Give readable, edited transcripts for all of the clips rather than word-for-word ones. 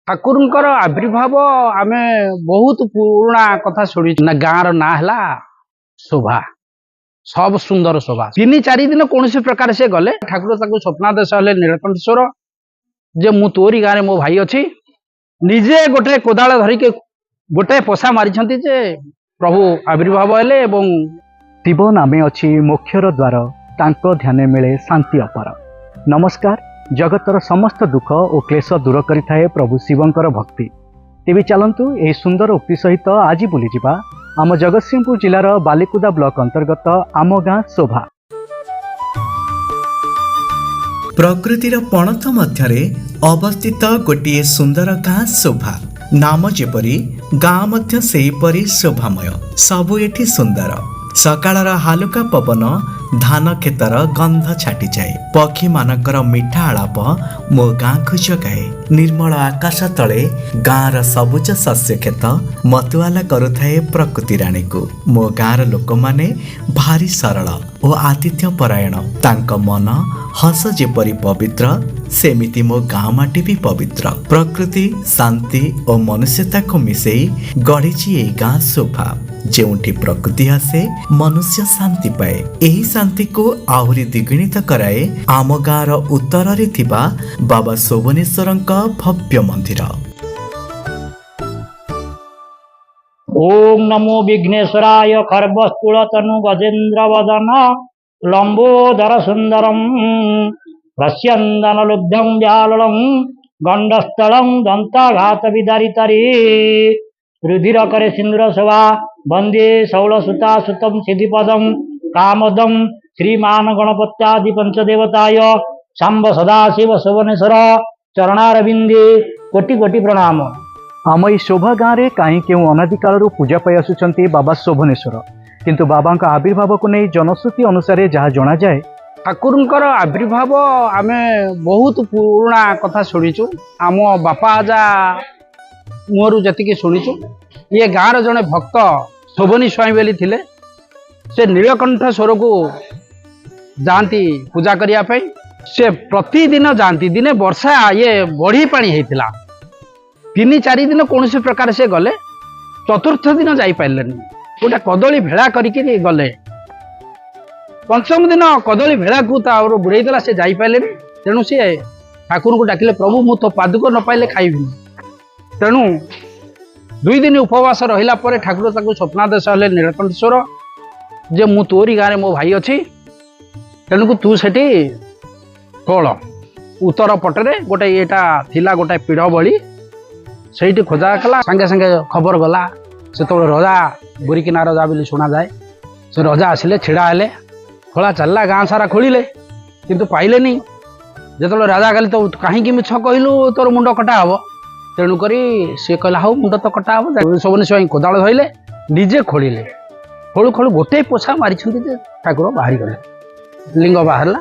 ଠାକୁରଙ୍କର ଆବିର୍ଭାବ ଆମେ ବହୁତ ପୁରୁଣା କଥା ଶୁଣିଛୁ ନା। ଗାଁର ନାଁ ହେଲା ଶୋଭା, ସବୁ ସୁନ୍ଦର ଶୋଭା। 3-4 ଦିନ କୌଣସି ପ୍ରକାର ସେ ଗଲେ, ଠାକୁର ତାଙ୍କୁ ସ୍ୱପ୍ନାଦେଶ ହେଲେ ନୀଳକଣ୍ଠେଶ୍ୱର ଯେ ମୁଁ ତୋରି ଗାଁରେ ମୋ ଭାଇ ଅଛି। ନିଜେ ଗୋଟେ କୋଦାଳ ଧରିକି ଗୋଟେ ପୋଷା ମାରିଛନ୍ତି ଯେ ପ୍ରଭୁ ଆବିର୍ଭାବ ହେଲେ ଏବଂ ଶିବ ନାମେ ଅଛି ମୋକ୍ଷର ଦ୍ୱାର, ତାଙ୍କ ଧ୍ୟାନେ ମିଳେ ଶାନ୍ତି ଅପାର। ନମସ୍କାର। ଜଗତର ସମସ୍ତ ଦୁଃଖ ଓ କ୍ଲେଶ ଦୂର କରିଥାଏ ପ୍ରଭୁ ଶିବଙ୍କର ଭକ୍ତି। ତେବେ ଚାଲନ୍ତୁ, ଏହି ସୁନ୍ଦର ଉକ୍ତି ସହିତ ଆଜି ବୁଲିଯିବା ଆମ ଜଗତସିଂହପୁର ଜିଲ୍ଲାର ବାଲିକୁଦା ବ୍ଲକ ଅନ୍ତର୍ଗତ ଆମ ଗାଁ ଶୋଭା। ପ୍ରକୃତିର ପଣତ ମଧ୍ୟରେ ଅବସ୍ଥିତ ଗୋଟିଏ ସୁନ୍ଦର ଗାଁ ଶୋଭା। ନାମ ଯେପରି, ଗାଁ ମଧ୍ୟ ସେହିପରି ଶୋଭାମୟ। ସବୁ ଏଠି ସୁନ୍ଦର। ସକାଳର ହାଲୁକା ପବନ ଧାନ କ୍ଷେତର ଗନ୍ଧ ଛାଟିଯାଏ। ପକ୍ଷୀମାନଙ୍କର ମିଠା ଆଳାପ ମୋ ଗାଁକୁ ଜଗାଏ। ନିର୍ମଳ ଆକାଶ ତଳେ ଗାଁର ସବୁଜ ଶସ୍ୟ କ୍ଷେତ ମତୁଆଲା କରୁଥାଏ ପ୍ରକୃତି ରାଣୀକୁ। ମୋ ଗାଁର ଲୋକମାନେ ଭାରି ସରଳ ଓ ଆତିଥ୍ୟ ପରାୟଣ। ତାଙ୍କ ମନ ହସ ଯେପରି ପବିତ୍ର, ସେମିତି ମୋ ଗାଁ ମାଟି ବି ପବିତ୍ର। ପ୍ରକୃତି, ଶାନ୍ତି ଓ ମନୁଷ୍ୟତାକୁ ମିଶେଇ ଗଢ଼ିଛି ଏଇ ଗାଁ ଶୋଭା। ଯେଉଁଠି ପ୍ରକୃତି ଆସେ, ମନୁଷ୍ୟ ଶାନ୍ତି ପାଏ। ଏହି ଶାନ୍ତିକୁ ଆହୁରି ଦ୍ୱିଗୁଣିତ କରାଏ ଆମ ଗାଁର ଉତ୍ତରରେ ଥିବା ବାବା ଶୋଭନେଶ୍ୱରଙ୍କ ଭବ୍ୟ ମନ୍ଦିର। ଓಂ ନମୋ ବିଘ୍ନେଶ୍ୱରାୟ। ଖର୍ବସ୍ଥୂଳ ତନୁ ଗଜେନ୍ଦ୍ର ବଦନ ଲମ୍ବୋଦର ସୁନ୍ଦରಂ ପ୍ରସ୍ୟନ୍ଦନ ଲୁବ୍ଧଂ ବ୍ୟାଲଳଂ ଗଣ୍ଡସ୍ଥଳଂ ଦନ୍ତାଘାତ ବିଦାରିତାରି ରୁଧିର କରେ ସିନ୍ଦୁର ଶୋଭା। ବନ୍ଦେ ଶୌଳସୁତା ସୁତಂ ସିଦ୍ଧିପଦಂ କାମଦಂ ଶ୍ରୀମାନ ଗଣପତ୍ୟାଦି ପଞ୍ଚଦେବତାୟ ଶାମ୍ବ ସଦାଶିବ ଶୋଭନେଶ୍ୱର ଚରଣାରବିନ୍ଦେ କୋଟି କୋଟି ପ୍ରଣାମ। ଆମ ଏଇ ଶୋଭା ଗାଁରେ କାହିଁ କେଉଁ ଅନାଦି କାଳରୁ ପୂଜା ପାଇ ଆସୁଛନ୍ତି ବାବା ଶୋଭନେଶ୍ୱର। କିନ୍ତୁ ବାବାଙ୍କ ଆବିର୍ଭାବକୁ ନେଇ ଜନଶ୍ରୁତି ଅନୁସାରେ ଯାହା ଜଣାଯାଏ, ଠାକୁରଙ୍କର ଆବିର୍ଭାବ ଆମେ ବହୁତ ପୁରୁଣା କଥା ଶୁଣିଛୁ। ଆମ ବାପା ଅଜା ମୁହଁରୁ ଯେତିକି ଶୁଣିଛୁ, ଇଏ ଗାଁର ଜଣେ ଭକ୍ତ ଶୋଭନୀ ସ୍ୱାଇଁ ବୋଲି ଥିଲେ। ସେ ନୀଳକଣ୍ଠ ସ୍ୱରକୁ ଯାଆନ୍ତି ପୂଜା କରିବା ପାଇଁ। ସେ ପ୍ରତିଦିନ ଯାଆନ୍ତି। ଦିନେ ବର୍ଷା ଇଏ ବଢ଼ି ପାଣି ହେଇଥିଲା। 3-4 ଦିନ କୌଣସି ପ୍ରକାର ସେ ଗଲେ, ଚତୁର୍ଥ ଦିନ ଯାଇପାରିଲେନି। ଗୋଟେ କଦଳୀ ଭେଳା କରିକି ଗଲେ। ପଞ୍ଚମ ଦିନ କଦଳୀ ଭେଳାକୁ ତାର ବୁଡ଼େଇ ଦେଲା, ସେ ଯାଇପାରିଲେନି। ତେଣୁ ସିଏ ଠାକୁରଙ୍କୁ ଡାକିଲେ, ପ୍ରଭୁ, ମୁଁ ତୋ ପାଦୁକ ନ ପାଇଲେ ଖାଇବିନି। ତେଣୁ 2 ଦିନ ଉପବାସ ରହିଲା ପରେ ଠାକୁର ତାଙ୍କୁ ସ୍ୱପ୍ନାଦେଶ ହେଲେ ନୀଳକଣ୍ଠେଶ୍ୱର ଯେ ମୁଁ ତୋରି ଗାଁରେ ମୋ ଭାଇ ଅଛି, ତେଣୁକୁ ତୁ ସେଠି ଖୋଳ। ଉତ୍ତର ପଟରେ ଗୋଟେ ଏଇଟା ଥିଲା, ଗୋଟେ ପୀଢ଼ ଭଳି, ସେଇଠି ଖୋଜା କଲା। ସାଙ୍ଗେ ସାଙ୍ଗେ ଖବର ଗଲା। ସେତେବେଳେ ରଜା, ବୁରିକିନା ରଜା ବୋଲି ଶୁଣାଯାଏ, ସେ ରଜା ଆସିଲେ, ଛିଡ଼ା ହେଲେ। ଖୋଳା ଚାଲିଲା, ଗାଁ ସାରା ଖୋଳିଲେ କିନ୍ତୁ ପାଇଲେନି। ଯେତେବେଳେ ରାଜା କହିଲେ, ତ କାହିଁକି ମିଛ କହିଲୁ, ତୋର ମୁଣ୍ଡ କଟା ହବ। ତେଣୁକରି ସିଏ କହିଲା, ହଉ, ମୁଣ୍ଡ ତ କଟା ହବ। ଶୋଭନୀ ସ୍ୱାଇଁ କୋଦାଳ ଧଇଲେ, ନିଜେ ଖୋଳିଲେ। ଖୋଳୁ ଖୋଳୁ ଗୋଟେ ପୋଛା ମାରିଛନ୍ତି ଯେ ଠାକୁର ବାହାରିଗଲେ, ଲିଙ୍ଗ ବାହାରିଲା।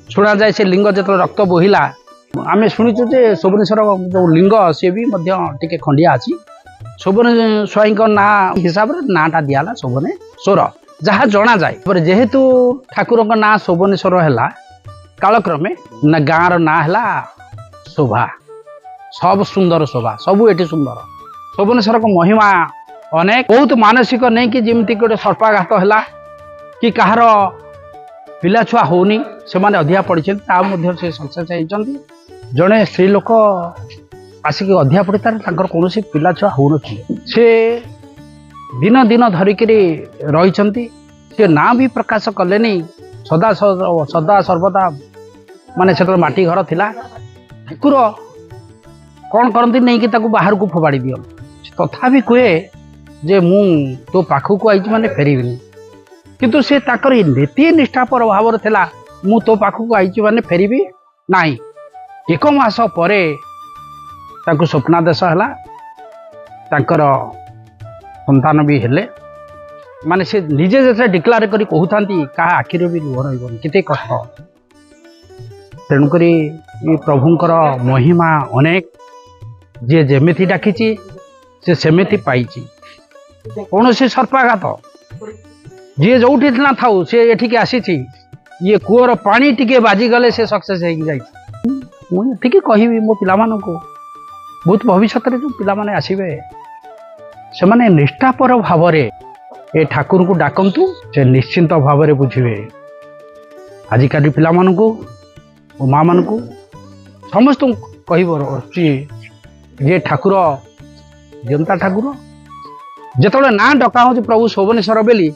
ଶୁଣାଯାଏ, ସେ ଲିଙ୍ଗ ଯେତେବେଳେ ରକ୍ତ ବୋହିଲା, ଆମେ ଶୁଣିଛୁ ଯେ ଶୋଭନେଶ୍ୱର ଯେଉଁ ଲିଙ୍ଗ, ସିଏ ବି ମଧ୍ୟ ଟିକେ ଖଣ୍ଡିଆ ଅଛି। ଶୋଭନ ସ୍ୱାଇଁଙ୍କ ନାଁ ହିସାବରେ ନାଁଟା ଦିଆହେଲା ଶୋଭନେଶ୍ୱର, ଯାହା ଜଣାଯାଏ। ତାପରେ ଯେହେତୁ ଠାକୁରଙ୍କ ନାଁ ଶୋଭନେଶ୍ୱର ହେଲା, କାଳକ୍ରମେ ନା ଗାଁର ନାଁ ହେଲା ଶୋଭା। ସବୁ ସୁନ୍ଦର ଶୋଭା, ସବୁ ଏଠି ସୁନ୍ଦର। ଶୋଭନେଶ୍ୱରଙ୍କ ମହିମା ଅନେକ। ବହୁତ ମାନସିକ ନେଇକି, ଯେମିତି ଗୋଟେ ସର୍ପାଘାତ ହେଲା କି କାହାର ପିଲା ଛୁଆ ହଉନି, ସେମାନେ ଅଧିକା ପଡ଼ିଛନ୍ତି, ତା ମଧ୍ୟ ସେ ସକ୍ସେସ୍ ହେଇଛନ୍ତି। ଜଣେ ସ୍ତ୍ରୀ ଲୋକ ଆସିକି ଅଧିକା ପଡ଼ିತಾರೆ, ତାଙ୍କର କୌଣସି ପିଲା ଛୁଆ ହଉନଥିଲେ। ସେ ଦିନ ଦିନ ଧରିକିରି ରହିଛନ୍ତି। ସେ ନାଁ ବି ପ୍ରକାଶ କଲେନି। ସଦା ସଦା ସର୍ବଦା, ମାନେ ସେତେବେଳେ ମାଟି ଘର ଥିଲା, ଠାକୁର କ'ଣ କରନ୍ତି, ନେଇକି ତାକୁ ବାହାରକୁ ଫୋପାଡ଼ି ଦିଅନ୍ତି। ତଥାପି କୁହେ ଯେ ମୁଁ ତୋ ପାଖକୁ ଆଇଛି ମାନେ ଫେରିବିନି। କିନ୍ତୁ ସେ ତାଙ୍କର ନୀତି ନିଷ୍ଠାପର ଭାବରେ ଥିଲା, ମୁଁ ତୋ ପାଖକୁ ଆଇଛି ମାନେ ଫେରିବି ନାହିଁ। ଏକ ମାସ ପରେ ତାଙ୍କୁ ସ୍ୱପ୍ନାଦେଶ ହେଲା, ତାଙ୍କର ସନ୍ତାନ ବି ହେଲେ। ମାନେ ସେ ନିଜେ ଯେତେବେଳେ ଡିକ୍ଲାର କରି କହୁଥାନ୍ତି, କାହା ଆଖିରୁ ବି ଲୁହ ରହିବନି, କେତେ କଷ୍ଟ। ତେଣୁକରି ଏ ପ୍ରଭୁଙ୍କର ମହିମା ଅନେକ। ଯିଏ ଯେମିତି ଡାକିଛି, ସେ ସେମିତି ପାଇଛି। କୌଣସି ସର୍ପାଘାତ, ଯିଏ ଯୋଉଠି ନା ଥାଉ, ସେ ଏଠିକି ଆସିଛି, ଇଏ କୂଅର ପାଣି ଟିକେ ବାଜିଗଲେ ସେ ସକ୍ସେସ୍ ହେଇକି ଯାଇଛି। ମୁଁ ଏତିକି କହିବି ମୋ ପିଲାମାନଙ୍କୁ। ବହୁତ ଭବିଷ୍ୟତରେ ଯେଉଁ ପିଲାମାନେ ଆସିବେ, ସେମାନେ ନିଷ୍ଠାପର ଭାବରେ ଏ ଠାକୁରଙ୍କୁ ଡାକନ୍ତୁ, ସେ ନିଶ୍ଚିନ୍ତ ଭାବରେ ବୁଝିବେ। ଆଜିକାଲି ପିଲାମାନଙ୍କୁ ଓ ମାଆମାନଙ୍କୁ ସମସ୍ତଙ୍କୁ କହିବ ଅଛି ଯେ ଠାକୁର ଜିଅନ୍ତା ଠାକୁର। ଯେତେବେଳେ ନାଁ ଡକା ହେଉଛି ପ୍ରଭୁ ଶୋଭନେଶ୍ୱର ବୋଲି,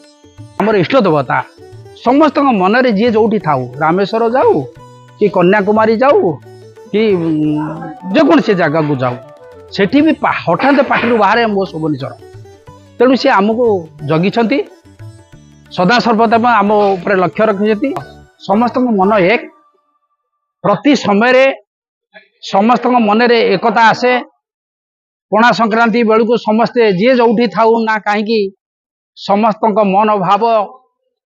ଆମର ଇଷ୍ଟ ଦେବତା, ସମସ୍ତଙ୍କ ମନରେ ଯିଏ ଯୋଉଠି ଥାଉ, ରାମେଶ୍ୱର ଯାଉ କି କନ୍ୟାକୁମାରୀ ଯାଉ କି ଯେକୌଣସି ଜାଗାକୁ ଯାଉ, ସେଠି ବି ହଠାତ୍ ପାଟିରୁ ବାହାରେ ମୋ ଶୋଭନେଶ୍ୱର। ତେଣୁ ସେ ଆମକୁ ଜଗିଛନ୍ତି, ସଦା ସର୍ବଦା ଆମ ଉପରେ ଲକ୍ଷ୍ୟ ରଖିଛନ୍ତି। ସମସ୍ତଙ୍କ ମନ ଏକ, ପ୍ରତି ସମୟରେ ସମସ୍ତଙ୍କ ମନରେ ଏକତା ଆସେ। ପଣା ସଂକ୍ରାନ୍ତି ବେଳକୁ ସମସ୍ତେ ଯିଏ ଯୋଉଠି ଥାଉ ନା କାହିଁକି, ସମସ୍ତଙ୍କ ମନ ଭାବ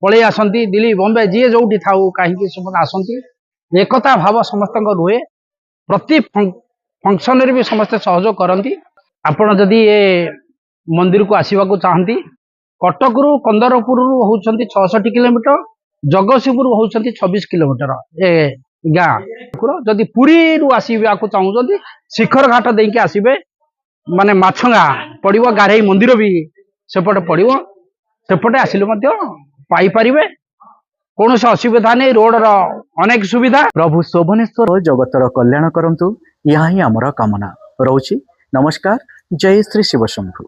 ପଳେଇ ଆସନ୍ତି। ଦିଲ୍ଲୀ, ବମ୍ବେ, ଯିଏ ଯୋଉଠି ଥାଉ କାହିଁକି, ସମସ୍ତେ ଆସନ୍ତି। ଏକତା ଭାବ ସମସ୍ତଙ୍କ ରୁହେ। ପ୍ରତି ଫଙ୍କସନରେ ବି ସମସ୍ତେ ସହଯୋଗ କରନ୍ତି। ଆପଣ ଯଦି ଏ ମନ୍ଦିରକୁ ଆସିବାକୁ ଚାହାନ୍ତି, କଟକରୁ କନ୍ଦରପୁରରୁ ହେଉଛନ୍ତି 66 କିଲୋମିଟର, ଜଗତସିଂହପୁର ହେଉଛନ୍ତି 26 କିଲୋମିଟର ଏ ଗାଁ। ଯଦି ପୁରୀରୁ ଆସିବାକୁ ଚାହୁଁଛନ୍ତି, ଶିଖର ଘାଟ ଦେଇକି ଆସିବେ, ମାନେ ମାଛଗାଁ ପଡ଼ିବ, ଗାରେଇ ମନ୍ଦିର ବି ସେପଟେ ପଡ଼ିବ। ସେପଟେ ଆସିଲେ ମଧ୍ୟ ପାଇପାରିବେ, କୌଣସି ଅସୁବିଧା ନେଇ, ରୋଡର ଅନେକ ସୁବିଧା। ପ୍ରଭୁ ଶୋଭନେଶ୍ୱର ଜଗତର କଲ୍ୟାଣ କରନ୍ତୁ, ଏହା ହିଁ ଆମର କାମନା ରହୁଛି। ନମସ୍କାର, ଜୟ ଶ୍ରୀ ଶିବଶମ୍ଭୁ।